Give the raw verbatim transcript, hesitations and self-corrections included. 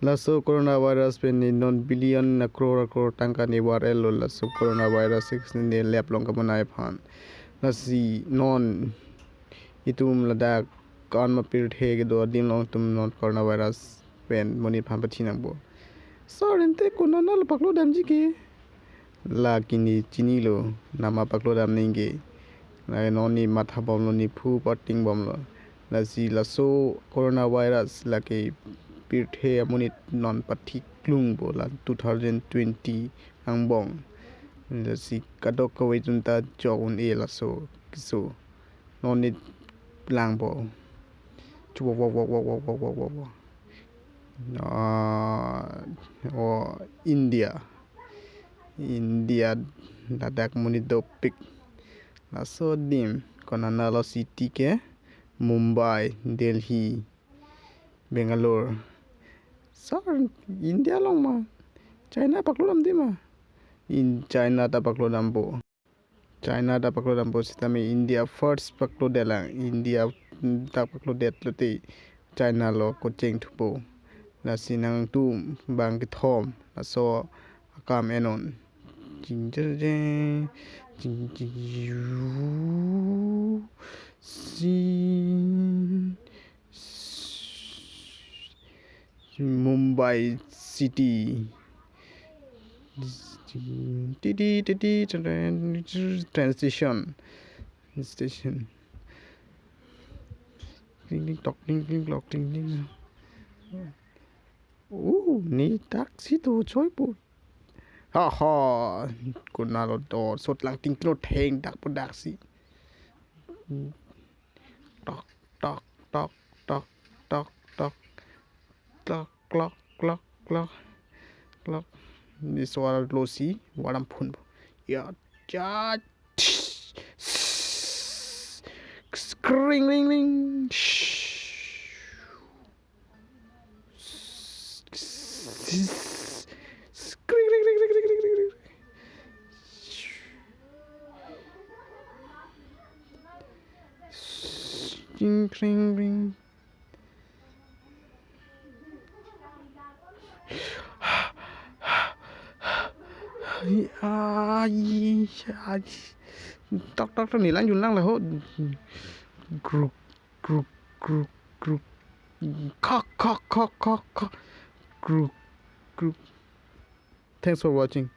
Laso coronavirus pen ne non billion akror akror tangka ne viral lo, laso coronavirus six ne lab along kamonai aphan. Lasi non itum ladak kan ma pirthe kedo adim along itum non coronavirus pen monit aphan pathi nangpo. Sir, ante konat lo paklo damji ke? La ke ne chinilo, nama paklo dam nangji ke. La non ne matha bomlo, ne phu pating bomlo. Lasi laso coronavirus lake pirthe amonit non pathi klungpo la two thousand twenty angbong. Lasi kadokave atum ta jok un-e laso keso. Non ne langpo. Chuwa wa wa wa wa wa wa wa wa. Ah, o India. India ladak monit dopik. Laso adim konat lo city ke? Mumbai, Delhi, Bangalore. Sir, India along ma? China paklo damde ma? In China ta paklo dampo. China ta paklo dampo sitame India first paklo detlang. India ta paklo detlote China lo kocheng thupo. Lasi nangtum bang kethom laso akam ennon. Jing jing jing, jing jing yu, sin, Mumbai City. Titi titi, transition station. Ting ting tok, ting ting klok, ting ting. Oh, ne taxi to choipo. Ha ha. Konat lo do sot lang ting klo theng dak po taxi. Tok tok tok tok tok tok. Klok klok klok klok klok. Ne suara lo si walam phun. Ya ya. Screen ring ring. Ring ring ring. Ai, ai. Tok tok tok, ne lang jun lang la ho. Gruk gruk gruk gruk. Kok kok kok kok kok. Gruk gruk. Thanks for watching.